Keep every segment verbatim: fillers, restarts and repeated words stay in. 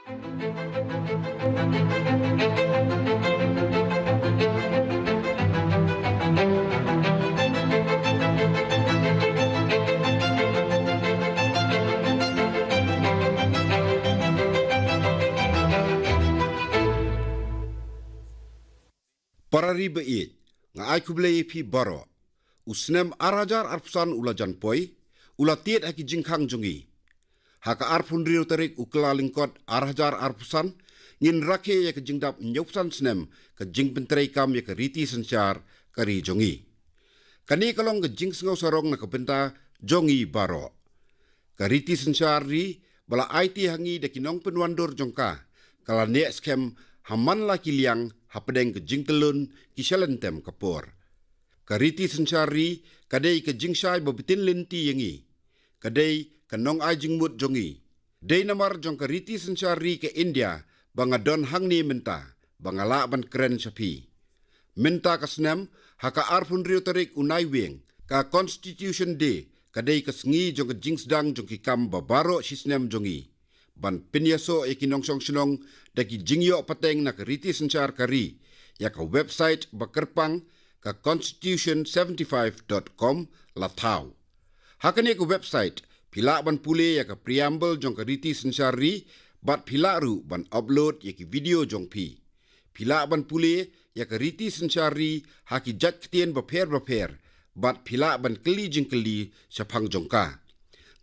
Para ri ba ïeit, nga ai khublei ïa phi baroh. U snem ar hajar arphew san u la jan poi, u la tied ha ki jingkhang jong ngi. Ha ka arphew hynriew tarik u Kyllalyngkot ar hajar arphew san, ngin rakhe ïa ka jingdap hynñiewphew san snem ka jingpyntreikam ïa ka riti synshar ka ri jong ngi. Kane ka long ka jingsngew sarong na ka bynta jong ngi baroh. Ka riti synshar ri ba la aiti ha ngi da ki nongpynwandur jong ka, ka la neh skhem ha man la ki liang hapdeng ka jingtyllun ki shalynter ka por. Ka riti synshar ri ka dei ka jingshai ba btin lynti ïa ngi. Ka dei ka nongai jingmut jong ngi. Dei namar jong ka riti synshar ri ka India ba nga don hangne mynta, ba nga lah ban kren sha phi. Mynta ka snem, ha ka arphew hynriew tarik u Naiwieng, ka Constitution Day, ka dei ka sngi jong ka jingsdang jong ki kam ba baroh shi snem jong ngi. Ban pynïasoh ïa ki nongshong shnong da ki jingïoh pateng na ka riti synshar ka ri, ïa ka website ba kyrpang, ka constitution seventy five dot com la thaw. Ha kane ka website, phi lah ban pule ïa ka preamble jong ka riti synshar ri, bad phi lah ruh ban upload ïa ki video jong phi. Phi lah ban pule ïa ka riti synshar ri ha ki jait ktien bapher bapher, bad phi lah ban kylli jingkylli shaphang jong ka.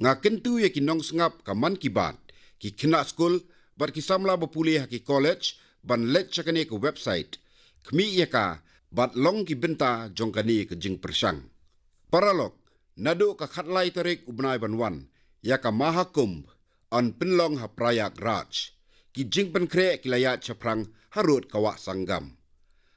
Nga kyntu ïa ki nongsngap ka Mann Ki Baat, ki khynnah skul, bad ki samla ba pule ha ki college, ban leit sha kane ka website, khmih ïa ka, bad long ki bynta jong kane ka jingpyrshang. Paralok, naduh ka khatlai tarik u bnai ban wan, ïa ka Mahakumbh yn pynlong ha Prayagraj. Ki jingpynkhreh ki la ïaid shaphrang harud ka wah Sangam.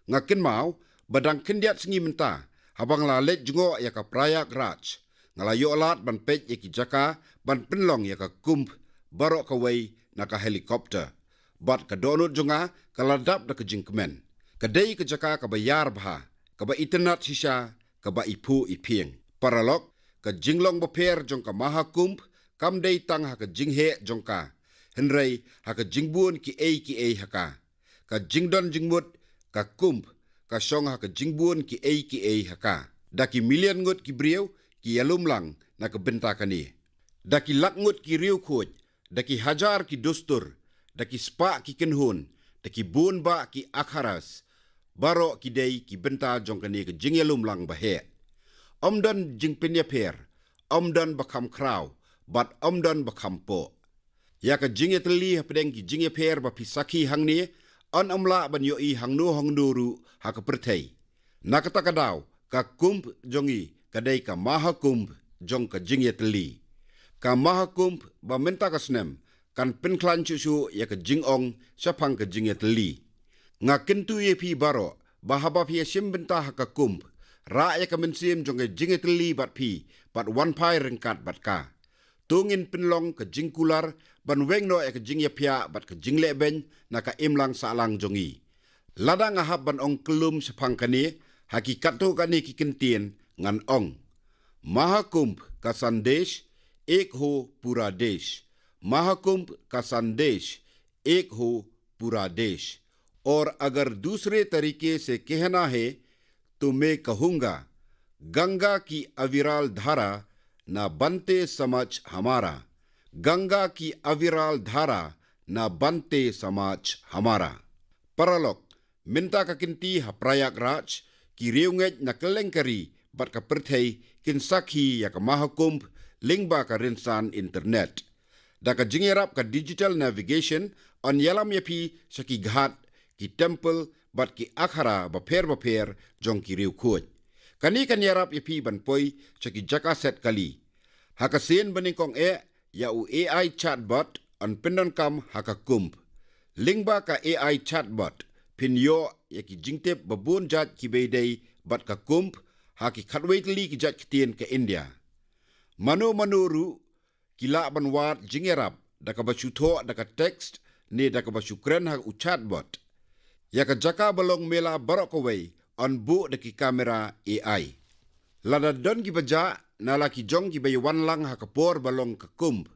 Nga kynmaw, ba dang khyndiat sngi mynta, haba nga la leit jngoh ïa ka Prayagraj, nga la ïoh lad ban peit ïa ki jaka ban pynlong ïa ka Kumbh baroh kawei na ka helicopter. Bad ka dohnud jong nga ka la dap da ka jingkmen. Ka dei ka jaka kaba ïar bha, kaba itynnad shisha, kaba iphuh iphieng. Paralok, ka jinglong bapher jong ka Mahakumbh kam dei tang ha ka jingheh jong ka, hynrei ha ka jingbun kiei kiei ha ka. Ka jingdon jingmut ka Kumbh ka shong ha ka jingbun kiei kiei ha ka. Da ki million ngut ki briew ki ïalum lang na ka bynta kane. Da ki lak ngut ki riewkhuid, da ki hajar ki dustur, da ki spah ki kynhun, da ki bun bah ki akharas, baroh ki dei ki bynta jong kane ka jingïalum lang ba heh. Ym don jingpynïapher, ym don ba kham khraw, bad ym don ba kham poh. Ïa ka jingïatylli hapdeng ki jingïapher ba phi sakhi hangne, yn ym lah ban ïohi hangno hangno ruh ha ka pyrthei. Na kata ka daw, ka Kumbh jong ngi ka dei ka Mahakumbh jong ka jingïatylli. Ka Mahakumbh ba mynta ka snem kan pynkhlaiñ shuh shuh ïa ka jingong shaphang ka jingïatylli. Nga kyntu ïa phi baroh ba haba phi ïashim bynta ha ka Kumbh, rah ïa ka mynsiem jong ka jingïatylli bad phi, bad wan phai ryngkat bad ka. To ngin pynlong ka jingkular ban weng noh ïa ka jingïaphiah bad ka jinglehbeiñ na ka imlang sahlang jong ngi. Lada nga hap ban ong kyllum shaphang kane, ha ki katto katne ki kyntien ngan ong: Mahakumbh ka sandesh, ek ho pura desh. Mahakumbh ka sandesh, ek ho pura desh. और अगर दूसरे तरीके से कहना है तो मैं कहूँगा, गंगा की अविराल धारा ना बनते समझ हमारा, गंगा की अविराल धारा ना बनते समाज हमारा. Paralok, mynta ka kynti ha Prayagraj, ki riewngeit na kylleng ka ri bad ka pyrthei kin sakhi ïa ka Mahakumbh lyngba ka rynsan internet. Da ka jingïarap ka digital navigation, yn ïalam ïa phi sha ki ghat, ki temple, bad ki akhara bapher bapher jong ki riewkhuid. Kane kan ïarap ïa phi ban poi sha ki jaka set kali. Ha ka sien banyngkong eh, ïa u A I chatbot yn pyndonkam ha ka Kumbh. Lyngba ka A I chatbot, phin ïoh ïa ki jingtip babun jait kiba ïadei bad ka Kumbh ha ki khatwei tylli ki jait ktien ka India. Mano mano ruh ki lah ban wad jingïarap da kaba shu thoh da ka text ne da kaba shu kren ha u chatbot. Ïa ka jaka ba long mela baroh kawei yn buh da ki kamera A I. Lada don kiba jah na la ki jong kiba ïawan lang ha ka por ba long ka Kumbh,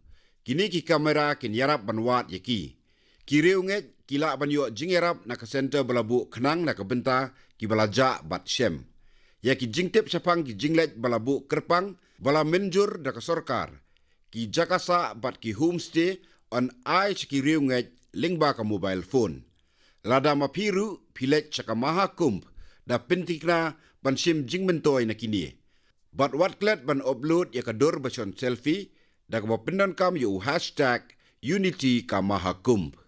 kine ki kamera kin ïarap ban wad ïa ki. Ki riewngeit ki lah ban ïoh jingïarap na ka center ba la buh khnang na ka bynta kiba la jah bad shem. Ïa ki jingtip shaphang ki jingleit ba la buh kyrpang ba la mynjur da ka sorkar, ki jaka sah bad ki homestay yn ai sha ki riewngeit lyngba ka mobile phone. Lada ma phi ruh phi leit sha ka Mahakumbh, da pynthikna ban shim jingmyntoi na kine. Bad wat klet ban upload ïa ka dur ba shon selfie da kaba pyndonkam ïa u hashtag Unity ka Mahakumbh.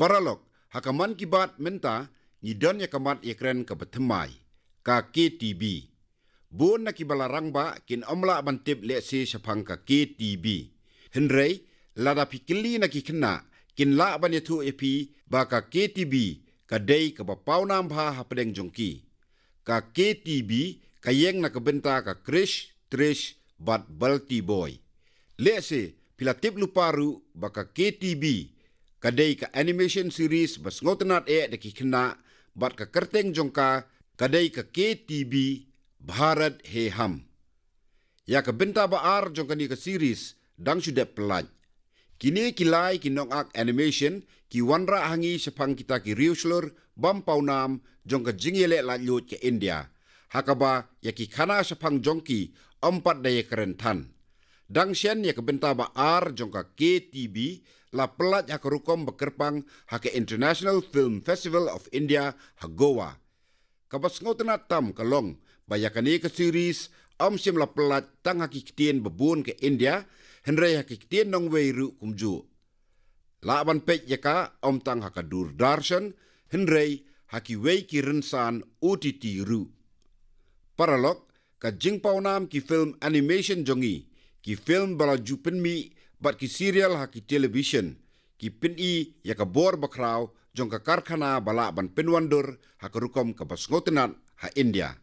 Paralok, ha ka Mann Ki Baat mynta ngi don ïa ka mat ïakren kaba thymmai, ka K T B. Bun na kiba la rangbah kin ym lah ban tip lehse shaphang ka K T B. Hynrei lada phi kylli na ki khynnah, kin lah ban ïathuh ïa phi ba ka K T B ka dei kaba pawnam bha hapdeng jong ki. Ka K T B ka ïeng na ka bynta ka Krish, Trish bad Balti Boy. Lehse phi la tip lypa ruh ba ka K T B ka dei ka animation series ba sngewtynnad eh da ki khynnah, bad ka kyrteng jong ka ka dei ka K T B Bharat Hai Hum. Ïa ka bynta ba ar jong kane ka series dang shu dep pyllait. Kine ki lai ki nongak animation ki wanrah ha ngi shaphang kita ki riewshlur bym pawnam jong ka jingïaleh laitluid ka India, ha kaba ïa ki khana shaphang jong ki ym pat da ïakren than. Dang shen ïa ka bynta ba ar jong ka K T B la pyllait ha ka rukom ba kyrpang ha ka International Film Festival of India ha Goa. Kaba sngewtynnad tam ka long ba ïa kane ka series ym shym la pyllait tang ha ki ktien babun ka India, hynrei ha ki ktien nongwei ruh kumjuh. Lah ban peit ïa ka ym tang ha ka Doordarshan, hynrei ha kiwei ki rynsan O T T ruh. Paralok, ka jingpawnam ki film animation jong ngi, ki film ba la ju pynmih bad ki serial ha ki television, ki pyni ïa ka bor bakhraw jong ka karkhana ba lah ban pynwandur ha ka rukom kaba sngewtynnad ha India.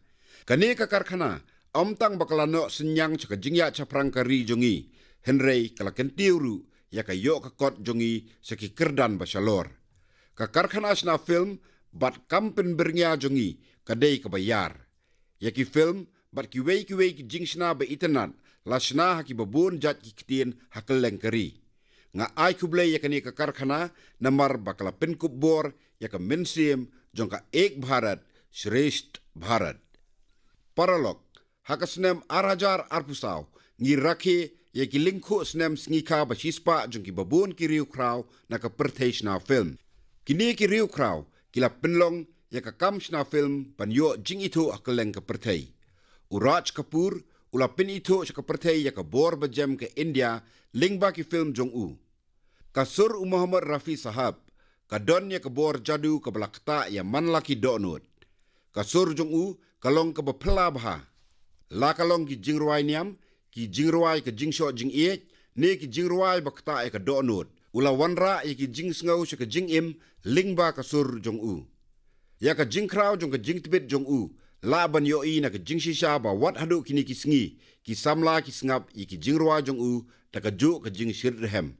Kane ka karkhana ym tang ba ka la noh synñiang sha ka jingïaid shaphrang ka ri jong ngi, hynrei ka la kyntiew ruh ïa ka ïoh ka kot jong ngi sha ki kyrdan ba shalor. Ka karkhana shna film bad kam pynbyrngia jong ngi ka dei kaba ïar. Ïa ki film bad kiwei kiwei ki jingshna ba itynnad la shna ha kiba bun jait ki ktien ha kylleng ka ri. Nga ai khublei ïa kane ka karkhana namar ba ka la pynkup bor ïa ka mynsiem jong ka Ek Bharat Shreshtha Bharat. Paralok, ha ka snem ar hajar arphew saw ngi rakhe ïa ki lyngkhuh snem sngikha ba shispah jong kiba bun ki riewkhraw na ka pyrthei shna film. Kine ki riewkhraw ki la pynlong ïa ka kam shna film ban ïoh jingithuh ha kylleng ka pyrthei. U Raj Kapoor u la pynithuh sha ka pyrthei ïa ka bor bajem ka India lyngba ki film jong u. Ka sur u Mohammad Rafi Sahab ka don ïa ka bor jadu kaba la ktah ïa man la ki dohnud. Ka sur jong u ka long kaba phylla bha. La ka long ki jingrwai niam, ki jingrwai ka jingshoh jingïeit, ne ki jingrwai ba ktah ïa ka dohnud, u la wanrah ïa ki jingsngew sha ka jingim lyngba ka sur jong u. Ïa ka jingkhraw jong ka jingtbit jong u lah ban ïohi na ka jingshisha ba wat haduh kine ki sngi ki samla ki sngap ïa ki jingrwai jong u da kajuh ka jingshit rhem.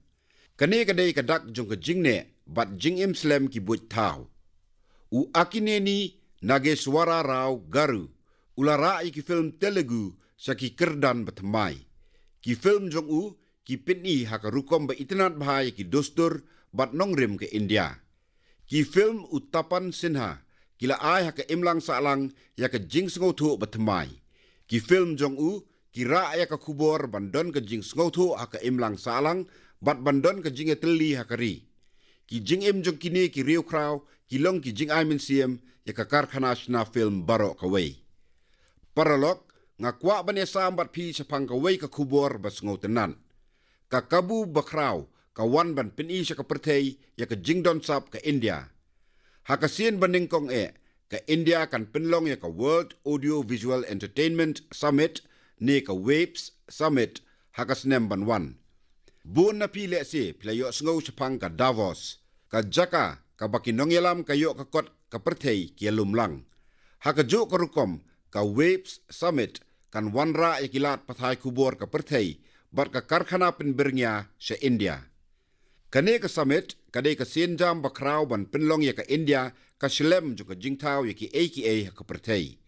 Kane ka dei ka dak jong ka jingneh bad jingim slem ki buit thaw. U Akineni Nageswara Rao Garu u la rah ïa ki film Telugu sha ki kyrdan ba thymmai. Ki film jong u ki pyni ha ka rukom ba itynnad bha ïa ki dustur bad nongrim ka India. Ki film u Tapan Sinha ki la ai ha ka imlang sahlang ïa ka jingsngewthuh ba thymmai. Ki film jong u ki rah ïa ka khubor ban don ka jingsngewthuh ha ka imlang sahlang bad ban don ka jingïatylli ha ka ri. Ki jingim jong kine ki riewkhraw ki long ki jingai mynsiem ïa ka karkhana shna film baroh kawei. Paralok, nga kwah ban ïasam bad phi shaphang kawei ka khubor ba sngewtynnad. Ka kabu bakhraw ka wan ban pyni sha ka pyrthei ïa ka jingdon sap ka India. Ha ka sien ba nyngkong eh, ka India kan pynlong ïa ka World Audio Visual Entertainment Summit ne ka WAVES Summit ha ka snem ban wan. Bun na phi lehse phi la ïohsngew shaphang ka Davos, ka jaka kaba ki nongïalam ka ïoh ka kot ka pyrthei ki ïalum lang. Ha kajuh ka rukom, ka WAVES Summit kan wanrah ïa ki lad pathai khubor ka pyrthei bad ka karkhana pynbyrngia sha India. Kane ka summit ka dei ka sienjam bakhraw ban pynlong ïa ka India ka shlem jong ka jingthaw ïa kiei kiei ha ka pyrthei.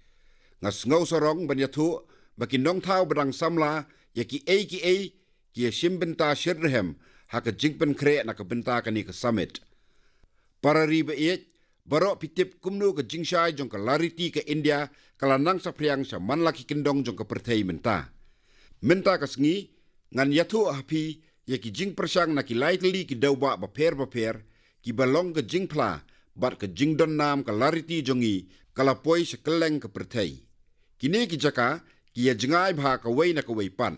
Nga sngew sarong ban ïathuh ba ki nongthaw ba dang samla ïa kiei kiei ki ïashim bynta shit rhem ha ka jingpynkhreh na ka bynta kane ka summit. Para ri ba ïeit, baroh phi tip kumno ka jingshai jong ka lariti ka India ka la nang saphriang sha man la ki kyndong jong ka pyrthei mynta. Mynta ka sngi, ngan ïathuh ha phi ïa ki jingpyrshang na ki lai tylli ki dewbah bapher bapher, ki ba long ka jingphla bad ka jingdon nam ka lariti jong ngi ka la poi sha kylleng ka pyrthei. Kine ki jaka ki ïa jngai bha kawei na kawei pat.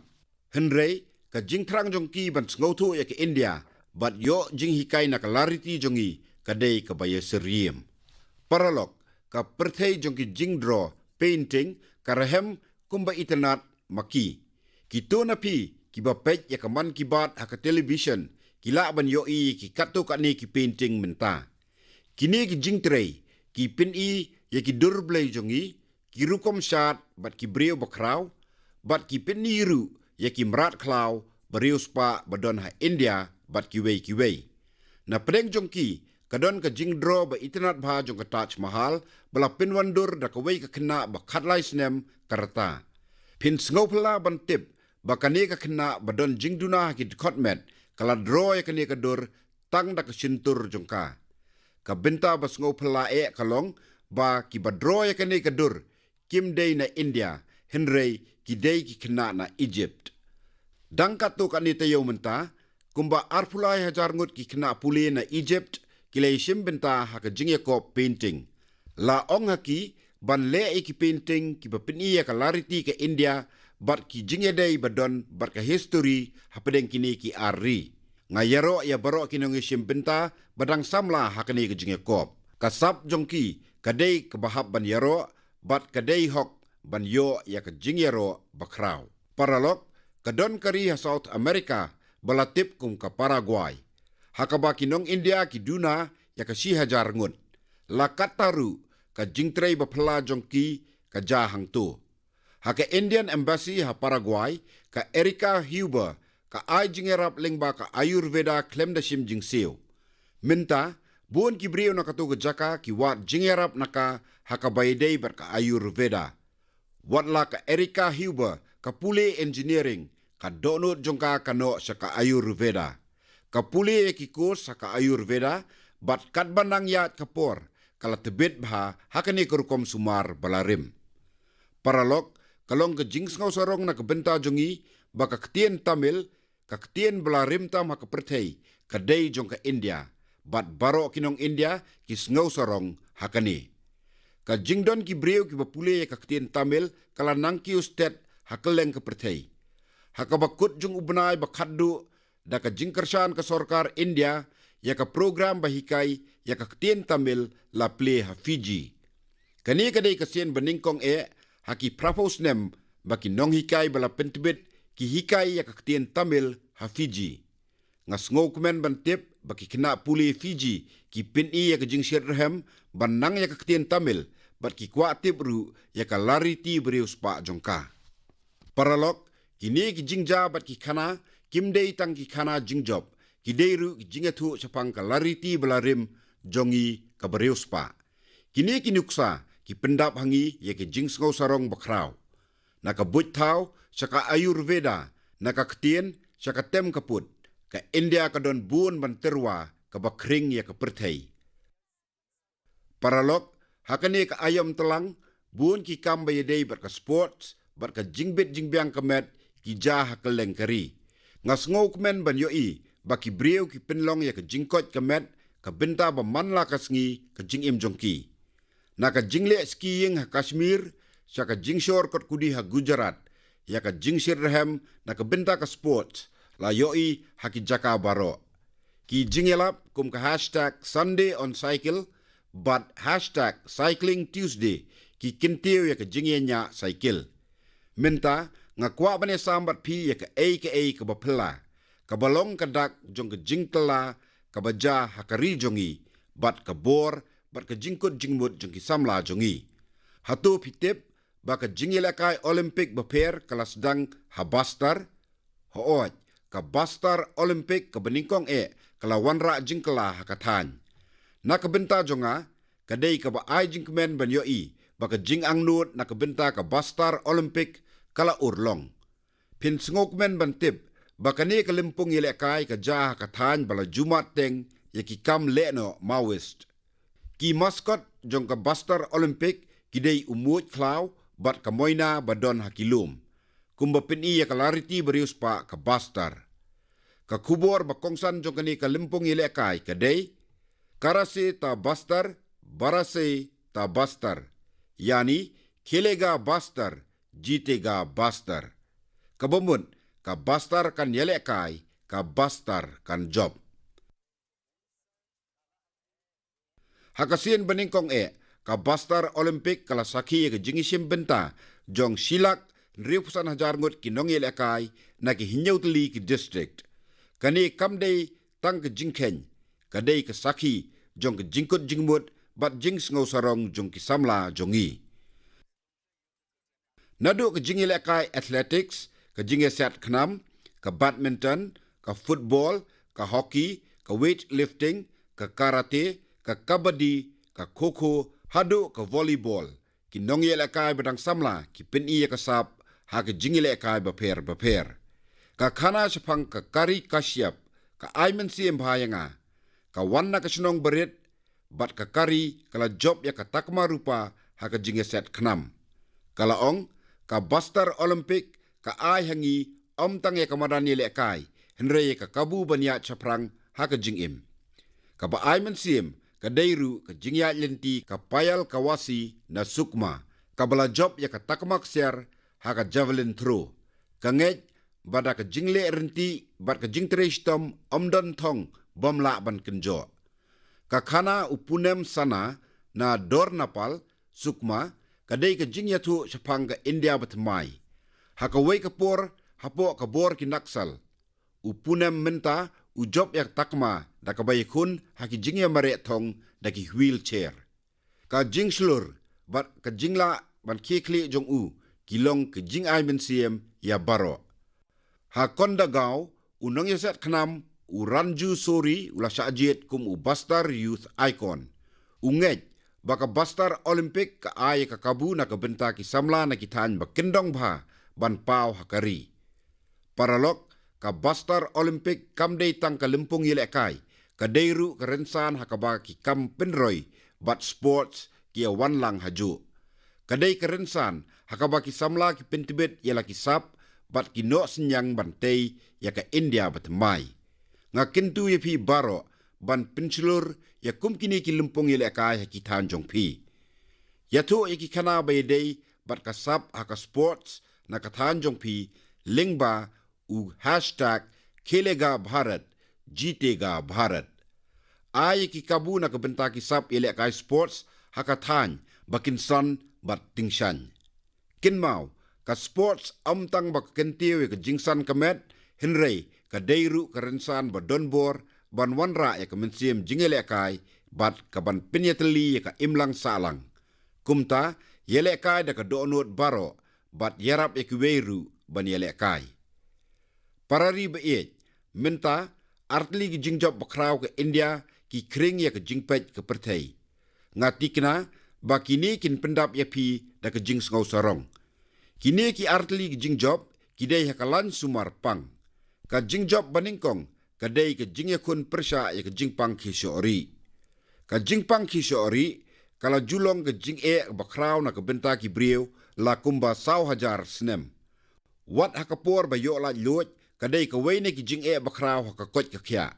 Hynrei ka jingthrang jong ki ban sngewthuh ïa ka India bad ïoh jinghikai na ka lariti jong ngi ka dei kaba ïasyriem. Paralok, ka pyrthei jong ki jingdro, painting, ka rhem kumba itynnad ma ki. Kito na phi kiba peit ïa ka Mann Ki Baat ha ka television ki lah ban ïohi ïa ki katto katne ki painting mynta. Kine ki jingtrei ki pyni ïa ki dur blei jong ngi, ki rukom shad bad ki briew bakhraw, bad ki pyni ruh ïa ki mrad khlaw bariewspah ba don ha India bad kiwei kiwei. Na pdeng jong ki ka don ka jingdro ba itynnad bha jong ka Taj Mahal ba la pynwandur da kawei ka khynnah ba khatlai snem ka rta. Phin sngewphylla ban tip ba kane ka khynnah ba don jingduna ha ki dkhot met ka la dro ïa kane ka dur tang da ka shyntur jong ka. Ka bynta ba sngewphylla eh ka long ba kiba dro ïa kane ka dur kim dei na India, hynrei ki dei ki khynnah na Egypt. Dang katto katne taïew mynta, kumba arphew lai hajar ngut ki khynnah pule na Egypt ki la ïashim bynta ha ka jingïakop painting. La ong ha ki ban leh ïa ki painting kiba pyni ïa ka lariti ka India bad ki jingïadei ba don bad ka histori hapdeng kine ki ar ri. Nga ïaroh ïa baroh ki nongïashim bynta ba dang samla ha kane ka jingïakop. Ka sap jong ki ka dei kaba hap ban ïaroh bad ka dei hok ban ïoh ïa ka jingïaroh bakhraw. Paralok, ka don ka ri ha South America ba la tip kum ka Paraguay, ha kaba ki nong India ki duna ïa ka shi hajar ngut. La katta ruh ka jingtrei baphylla jong ki ka jia hangto. Ha ka Indian Embassy ha Paraguay, ka Erika Huber ka ai jingïarap lyngba ka Ayurveda khlem da shim jingsiew. Mynta, bun ki briew na kato ka jaka ki wad jingïarap na ka ha kaba ïadei bad ka Ayurveda. Wat la ka Erika Huber ka pule engineering, ka dohnud jong ka ka noh sha ka Ayurveda. Ka pule ïa ki course ha ka Ayurveda bad katba nang ïaid ka por ka la tbit bha ha kane ka rukom sumar ba la rim. Paralok, ka long ka jingsngewsarong na ka bynta jong ngi ba ka ktien Tamil, ka ktien ba la rim tam ha ka pyrthei, ka dei jong ka India bad baroh ki nong India ki sngewsarong ha kane. Ka jingdon ki briew kiba pule ïa ka ktien Tamil ka la nang kiew stet ha kylleng ka pyrthei. Ha kaba kut jong u bnai ba khatduh, da ka jingkyrshan ka sorkar India ïa ka program ba hikai ïa ka ktien Tamil la plie ha Fiji. Kane ka dei ka sien ba nyngkong eh ha ki phraphew snem ba ki nonghikai ba la pyntbit ki hikai ïa ka ktien Tamil ha Fiji. Nga sngewkmen ban tip ba ki khynnah pule Fiji ki pyni ïa ka jingshitrhem ban nang ïa ka ktien Tamil bad ki kwah tip ruh ïa ka lariti bariewspah jong ka. Paralok, kine ki jingjia bad ki khana kim dei tang ki khana jingjop, ki dei ruh ki jingïathuh shaphang ka lariti ba la rim jong ngi ka bariewspah. Kine ki nuksa ki pyndap ha ngi ïa ki jingsngewsarong bakhraw. Na ka buit thaw sha ka Ayurveda, na ka ktien sha ka tem ka put, ka India ka don bun ban tyrwa kaba khring ïa ka pyrthei. Paralok, ha kane ka aïom tlang, bun ki kam ba ïadei bad ka sports bad ka jingbit jingbiang ka met ki jia ha kylleng ka ri. Nga sngewkmen ban ïohi ba ki briew ki pynlong ïa ka jingkoit ka met ka bynta ba man la ka sngi ka jingim jong ki. Na ka jingleh skiing ha Kashmir sha ka jingshor kot kudi ha Gujarat, ïa ka jingshitrhem na ka bynta ka sports la ïohi ha ki jaka baroh. Ki jingïalap kum ka hashtag Sunday on Cycle bad hashtag Cycling Tuesday ki kyntiew ïa ka jingïañiah cycle. Mynta nga kwah ban ïasam bad phi ïa kaei kaei kaba phylla, kaba long ka dak jong ka jingkylla kaba jia ha ka ri jong ngi bad ka bor bad ka jingkut jingmut jong ki samla jong ngi. Hato phi tip ba ka jingïalehkai Olympic bapher ka la sdang ha Bastar? Hooid, ka Bastar Olympic kaba nyngkong eh ka la wanrah jingkylla ha ka thaiñ. Na ka bynta jong nga, ka dei kaba ai jingkmen ban ïohi ba ka jingangnud na ka bynta ka Bastar Olympic ka la urlong. Phin sngewkmen ban tip ba kane ka lympung ïalehkai ka jia ha ka thaiñ ba la ju mad teng ïa ki kam lehnoh Maoist. Ki mascot jong ka Bastar Olympic ki dei u Muid Khlaw bad ka Moina ba don ha ki lum. Kumba pyni ïa ka lariti ba riewspah ka Bastar. Ka khubor ba kongsan jong kane ka lympung ïalehkai ka dei: Karase ta Bastar, Barase ta Bastar. Yani, khelega Bastar, jitega Bastar. Kaba mut, ka Bastar kan ïalehkai, ka Bastar kan jop. Ha ka sien banyngkong eh, ka Bastar Olympic ka la sakhi ïa ka jingïashim bynta jong shilak hynriewphew san hajar ngut ki nongïalehkai na ki hynñiew tylli ki district. Kane kam dei tang ka jingkheiñ, ka dei ka sakhi jong ka jingkut jingmut bad jingsngew sarong jong ki samla jong ngi. Naduh ka jingïalehkai athletics, ka jingïasiat khnam, ka badminton, ka football, ka hockey, ka weightlifting, ka karate, ka kabaddi, ka kho-kho, haduh ka volleyball, ki nongïalehkai ba dang samla ki pyni ïa ka sap ha ka jingïalehkai bapher bapher. Ka khana shaphang ka Kari Kashyap ka ai mynsiem bha ïa nga. Ka wan na ka shnong barit, bad ka Kari ka la jop ïa ka takma rupa ha ka jingïaset khnam. Ka la ong, ka Bastar Olympic ka ai ha ngi ym tang ïa ka madan ïalehkai, hynrei ïa ka kabu ban ïaid shaphrang ha ka jingim. Kaba ai mynsiem ka dei ruh ka jingïaid lynti ka Payal Kawasi na Sukma, kaba la jop ïa ka takma ksiar ha ka javelin throw. Ka ngeit ba da ka jingleh rynti bad ka jingtrei shitom ym don thong bym lah ban kynjoh. Ka khana u Punem Sana na Dornapal, Sukma, ka dei ka jingïathuh shaphang ka India bathymmai. Ha kawei ka por, hapoh ka bor ki Naxal, u Punem mynta u jop ïa ka takma da kaba ïakhun ha ki jingïamareh thong da ki wheelchair. Ka jingshlur bad ka jinglah ban khie khlieh jong u ki long ka jingai mynsiem ïa baroh. Ha Kondagaon, u nongïaset khnam u Ranju Suri u la shah jied kum u Bastar Youth Icon. U ngeit ba ka Bastar Olympic ka ai ka kabu na ka bynta ki samla na ki thaiñ ba kyndong bha ban paw ha ka ri. Paralok, ka Bastar Olympic kam dei tang ka lympung ïalehkai, ka dei ruh ka rynsan ha kaba ki kam pynroi bad sports ki ïawan lang hajuh. Ka dei ka rynsan ha kaba ki samla ki pyntbit ïa la ki sap bad ki noh synñiang ban tei ïa ka India bathymmai. Nga kyntu ïa phi baroh ban pynshlur ïa kum kine ki lympung ïalehkai ha ki thaiñ jong phi. Ïathuh ïa ki khana ba ïadei bad ka sap ha ka sports na ka thaiñ jong phi lyngba u hashtag Khelega Bharat, Jitega Bharat. Ai ïa ki kabu na ka bynta ki sap ïalehkai sports ha ka thaiñ ba kin san bad tyngshaiñ. Kynmaw, ka sports ym tang ba ka kyntiew ïa ka jingsan ka met, hynrei ka dei ruh ka rynsan ba donbor ban wanrah ïa ka mynsiem jingïalehkai bad ka ban pynïatylli ïa ka imlang sahlang. Kumta, ïalehkai da ka dohnud baroh bad ïarap ïa kiwei ruh ban ïalehkai. Para ri ba ïeit, mynta artylli ki jingjop bakhraw ka India ki khring ïa ka jingpeit ka pyrthei. Nga tikna ba kine kin pyndap ïa phi da ka jingsngew sarong. Kine ki artylli ki jingjop ki dei ha ka lain sumar pang. Ka jingjop banyngkong ka dei ka jingïakhun pyrshah ïa ka jingpang khie shoh rieh. Ka jingpang khie shoh rieh ka la ju long ka jingeh bakhraw na ka bynta ki briew la kumba saw hajar snem. Wat ha ka por ba ïoh laitluid, ka dei kawei na ki jingeh bakhraw ha ka koit ka khiah.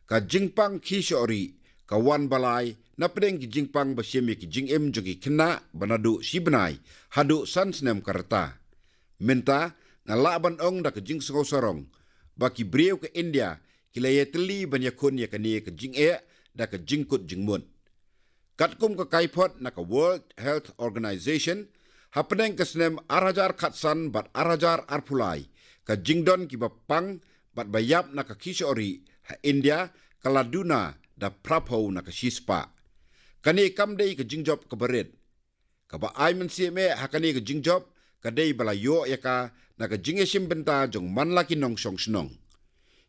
Ka jingpang khie shoh rieh ka wan ba lai na pdeng ki jingpang ba shim ïa ki jingim jong ki khynnah ba naduh shi bnai haduh san snem ka rta. Mynta nga lah ban ong da ka jingsngew sarong ba ki briew ka India ki la ïatylli ban ïakhun ïa kane ka jingeh da ka jingkut jingmut. Katkum ka kaiphod na ka World Health Organization, hapdeng ka snem ar hajar khatsan bad ar hajar arphew lai, ka jingdon kiba pang bad ba ïap na ka khie shoh rieh ha India ka la duna da phraphew na ka shispah. Kane kam dei ka jingjop kaba rit. Kaba ai mynsiem eh ha kane ka jingjop ka dei ba la ïoh ïa ka na ka jingïashim bynta jong man la ki nongshong shnong.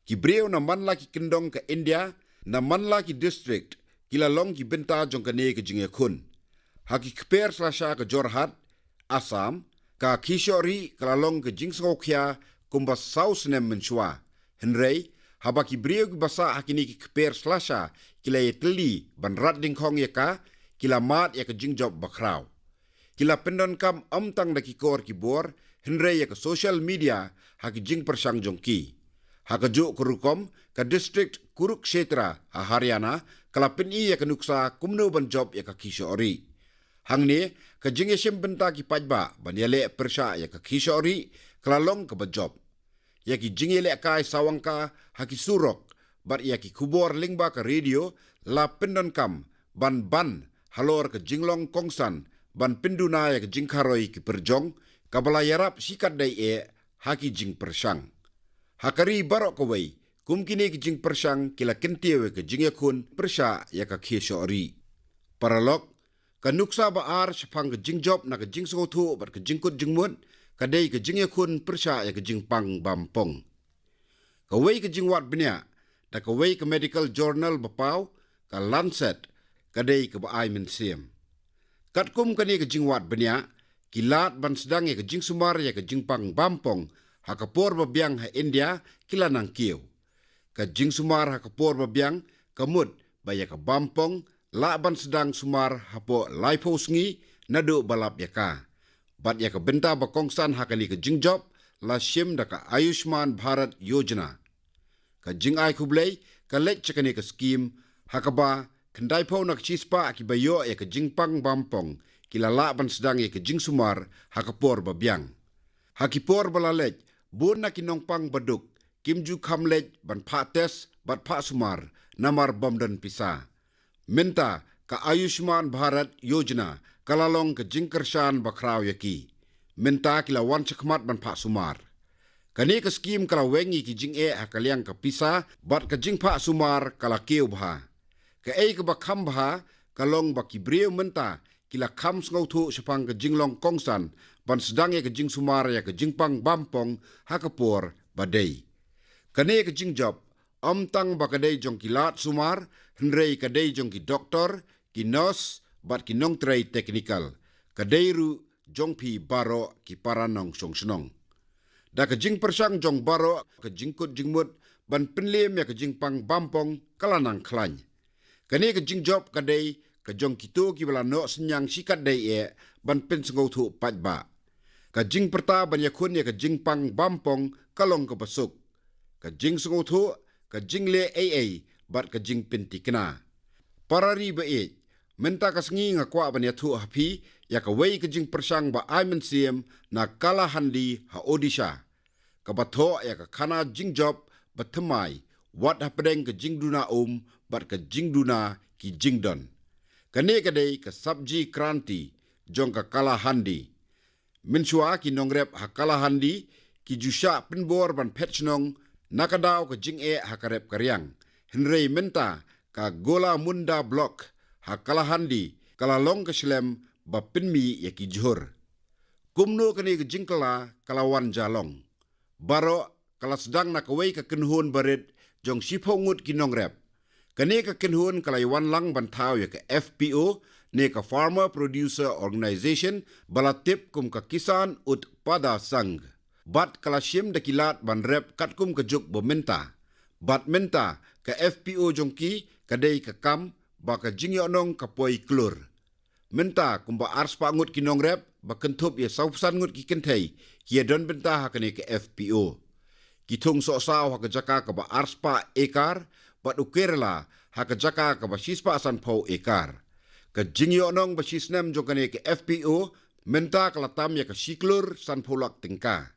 Ki briew na man la ki kyndong ka India, na man la ki district, ki la long ki bynta jong kane ka jingïakhun. Ha ki kper slasha ka Jorhat, Assam, ka khie shoh rieh ka la long ka jingsngewkhia kumba saw snem mynshuwa. Hynrei, Haba ki briew kiba sah ha kine ki kper slasha ki la ïatylli ban rat dyngkhong ïa ka, ki la mad ïa ka jingjop bakhraw. Ki la pyndonkam ym tang da ki kor ki bor, hynrei ïa ka social media ha ki jingpyrshang jong ki. Ha kajuh ka rukom, ka district Kurukshetra ha Haryana ka la pyni ïa ka nuksa kumno ban jop ïa ka khih shohri. Hangne, ka jingïashim bynta ki paidbah ban ïaleh pyrshah ïa ka khih shohri ka la long kaba jop. Ïa ki jingïalehkai sawang ka ha ki surok bad ïa ki khubor lyngba ka radio la pyndonkam ban ban halor ka jinglong kongsan ban pynduna ïa ka jingkharoi ki pyrjong kaba la ïarap shikatdei eh ha ki jingpyrshang. Ha ka ri baroh kawei, kum kine ki jingpyrshang ki la kyntiew ïa ka jingïakhun pyrshah ïa ka khih shohri. Paralok, ka nuksa ba ar shaphang ka jingjop na ka jingsngewthuh bad ka jingkut jingmut ka dei ka jingïakhun pyrshah ïa ka jingpang bampong. Kawei ka jingwad bniah da kawei ka medical journal ba paw, ka Lancet, ka dei kaba ai mynsiem. Katkum kane ka jingwad bniah, ki lad ban sdang ïa ka jingsumar ïa ka jingpang bampong ha ka por ba biang ha India ki la nang kiew. Ka jingsumar ha ka por ba biang ka mut ba ïa ka bampong lah ban sdang sumar hapoh laiphew sngi naduh ba lap ïa ka. Bad ïa ka bynta ba kongsan ha kane ka jingjop la shim da ka Ayushman Bharat Yojana. Ka jingai khublei ka leit sha kane ka skhim, ha kaba khyndai phew na ka shispah kiba ïoh ïa ka jingpang bampong ki la lah ban sdang ïa ka jingsumar ha ka por ba biang. Ha ki por ba la leit, bun na ki nongpang baduk kim ju kham leit ban phah test bad phah sumar namar bym don pisa. Mynta ka Ayushman Bharat Yojana ka la long ka jingkyrshan bakhraw ïa ki. Mynta ki la wan shakhmat ban phah sumar. Kane ka skhim ka la weng ïa ki jingeh ha ka liang ka pisa bad ka jingphah sumar ka la kiew bha. Kaei kaba kham bha ka long ba ki briew mynta ki la kham sngewthuh shaphang ka jinglong kongsan ban sdang ïa ka jingsumar ïa ka jingpang bampong ha ka por ba dei. Kane ka jingjop ym tang ba ka dei jong ki lad sumar, hynrei ka dei jong ki doktor, ki nurse bad ki nongtrei teknikal. Ka dei ruh jong phi baroh ki para nongshong shnong. Da ka jingpyrshang jong baroh ka jingkut jingmut ban pynliem ïa ka jingpang bampong ka la nang khlaiñ. Kane ka jingjop ka dei ka jong kito kiba la noh synñiang shikatdei eh ban pynsngewthuh paidbah. Ka jingpyrta ban ïakhun ïa ka jingpang bampong ka long kaba suk. Ka jingsngewthuh, ka jingleh ei ei bad ka jingpyntikna. Para ri ba ïeit, mynta ka sngi nga kwah ban ïathuh ha phi ïa kawei ka jingpyrshang ba ai mynsiem na Kalahandi ha Odisha, kaba thoh ïa ka khana jingjop ba thymmai wat hapdeng ka jingduna um bad ka jingduna ki jingdon. Kane ka dei ka Sabji Kranti jong ka Kalahandi. Mynshuwa ki nongrep ha Kalahandi ki ju shah pynbor ban phet shnong na ka daw ka jingeh ha ka rep ka riang. Hynrei mynta ka Golamunda Block ha Kalahandi ka la long ka shlem ba pynmih ïa ki jhur. Kumno kane ka jingkylla ka la wan ja long? Baroh ka la sdang na kawei ka kynhun barit jong shiphew ngut ki nongrep. Kane ka kynhun ka la ïawan lang ban thaw ïa ka F P O, ne ka Farmer Producer Organization, ba la tip kum ka Kisan Utpada Sangh. Bad ka la shim da ki lad ban rep katkum ka juk ba mynta. Bad mynta ka F P O jong ki ka dei ka kam ba ka jingïohnong ka poi klur. Mynta kumba arspah ngut ki nongrep ba kynthup ïa sawphew san ngut ki kynthei ki ïadon bynta ha kane ka F P O. Ki thung sohsaw ha ka jaka kaba arspah ekar bad u Kerala ha ka jaka kaba shispah sanphew ekar. Ka jingïohnong ba shisnem jong kane ka F P O mynta ka la tam ïa ka shiklur sanphew lak tyngka.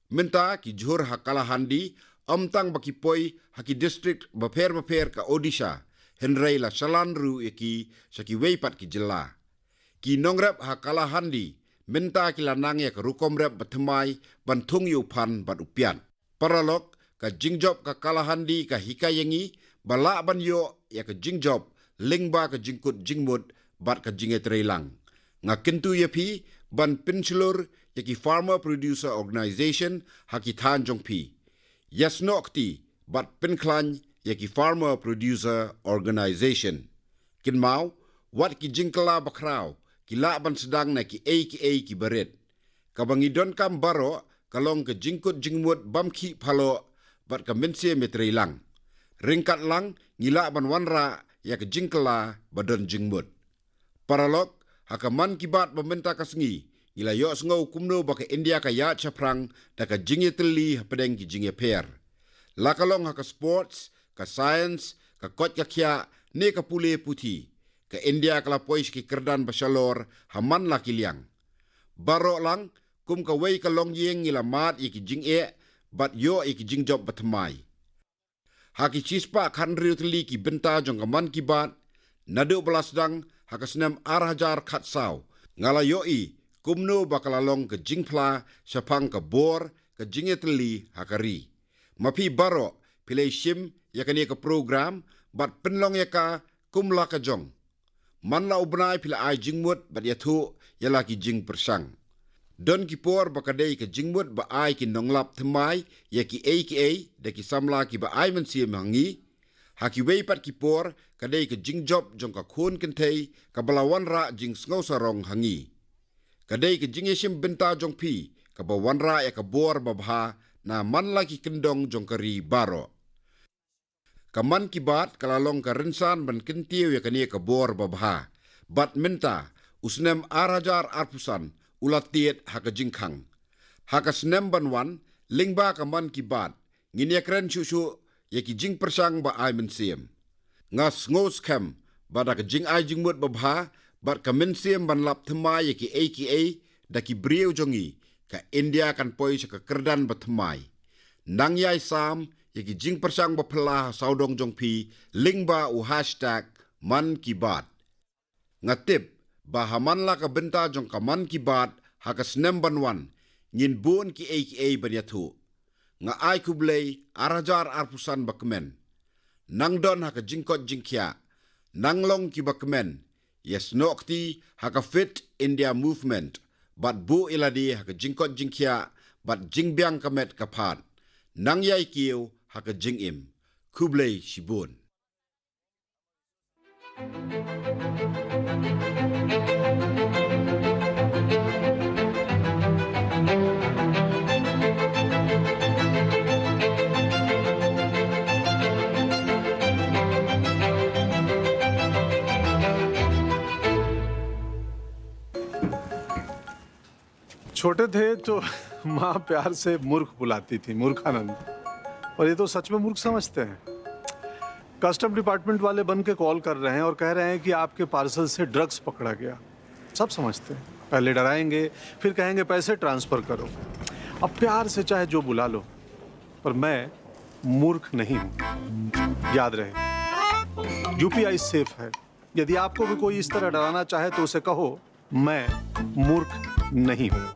Mynta ki jhur ha Kalahandi ym tang ba ki poi ha ki district bapher bapher ka Odisha, hynrei la shalan ruh ïa ki sha kiwei pat ki jylla. Ki nongrep ha Kalahandi mynta ki la nang ïa ka rukom rep ba thymmai ban thung ïa u phan bad u piat. Paralok, ka jingjop ka Kalahandi ka hikai ïa ngi ba lah ban ïoh ïa ka jingjop lyngba ka jingkut jingmut bad ka jingïatreilang. Nga kyntu ïa phi ban pynshlur ïa ki Farmer Producer Organization ha ki thaiñ jong phi. Ïasnoh kti bad pynkhlaiñ ïa ki Farmer Producer Organization. Kynmaw, wat ki jingkylla bakhraw ki lah ban sdang na kiei kiei kiba rit. Kaba ngi donkam baroh ka long ka jingkut jingmut bym khih phaloh bad ka mynsiem ïatreilang. Ryngkat lang ngi lah ban wanrah ïa ka jingkylla ba don jingmut. Paralok, ha ka Mann Ki Baat ba mynta ka sngi, ngi la ïohsngew kumno ba ka India ka ïaid shaphrang da ka jingïatylli hapdeng ki jingïapher. La ka long ha ka sports, ka science, ka koit ka khiah, ne ka pule puthi, ka India ka la poi sha ki kyrdan ba shalor ha man la ki liang. Baroh lang, kum kawei ka longïing ngi la mad ïa ki jingeh bad ïoh ïa ki jingjop bathymmai. Ha ki shispah khathynriew tylli ki bynta jong ka Mann Ki Baat, naduh ba la sdang ha ka snem ar hajar khatsaw, nga la ïohi kumno ba ka la long ka jingphla shaphang ka bor ka jingïatylli ha ka ri. Ma phi baroh phi la ïashim ïa kane ka program bad pynlong ïa ka kum la ka jong. Man la u bnai phi la ai jingmut bad ïathuh ïa la ki jingpyrshang. Don ki por ba ka dei ka jingmut ba ai ki nonglap thymmai ïa kiei kiei da ki samla kiba ai mynsiem ha ngi. Ha kiwei pat ki por ka dei ka jingjop jong ka khun kynthei kaba la wanrah jingsngew sarong ha ngi. Ka dei ka jingïashim bynta jong phi kaba wanrah ïa ka bor babha na man la ki kyndong jong ka ri baroh. Ka Mann Ki Baat ka la long ka rynsan ban kyntiew ïa kane ka bor babha. Bad mynta, u snem ar hajar arphew san u la tied ha ka jingkhang. Ha ka snem ban wan, lyngba ka Mann Ki Baat, ngin ïakren shuh shuh ïa ki jingpyrshang ba ai mynsiem. Nga sngew skhem ba da ka jingai jingmut babha bad ka mynsiem ban lap thymmai ïa kiei kiei da ki briew jong ngi, ka India kan poi sha ka kyrdan bathymmai. Nang ïai sam ïa ki jingpyrshang baphylla ha sawdong jong phi lyngba u hashtag Mann Ki Baat. Nga tip ba ha man la ka bynta jong ka Mann Ki Baat ha ka snem ban wan, ngin bun kiei kiei ban ïathuh. Nga ai khublei ar hajar arphew san bakmen. Nang don ha ka jingkoit jingkhiah, nang long kiba kmen, ïasnoh kti ha ka Fit India Movement bad buh ïalade ha ka jingkoit jingkhiah bad jingbiang ka met ka phad. Nang ïai kiew ha ka jingim. Khublei shibun. छोटे थे तो माँ प्यार से मूर्ख बुलाती थी, मूर्खानंद। और ये तो सच में मूर्ख समझते हैं। कस्टम डिपार्टमेंट वाले बन के कॉल कर रहे हैं और कह रहे हैं कि आपके पार्सल से ड्रग्स पकड़ा गया। सब समझते हैं, पहले डराएंगे, फिर कहेंगे पैसे ट्रांसफर करो। अब प्यार से चाहे जो बुला लो, पर मैं मूर्ख नहीं हूँ। याद रहे, यूपीआई सेफ है। यदि आपको भी कोई इस तरह डराना चाहे तो उसे कहो, मैं मूर्ख नहीं हूँ।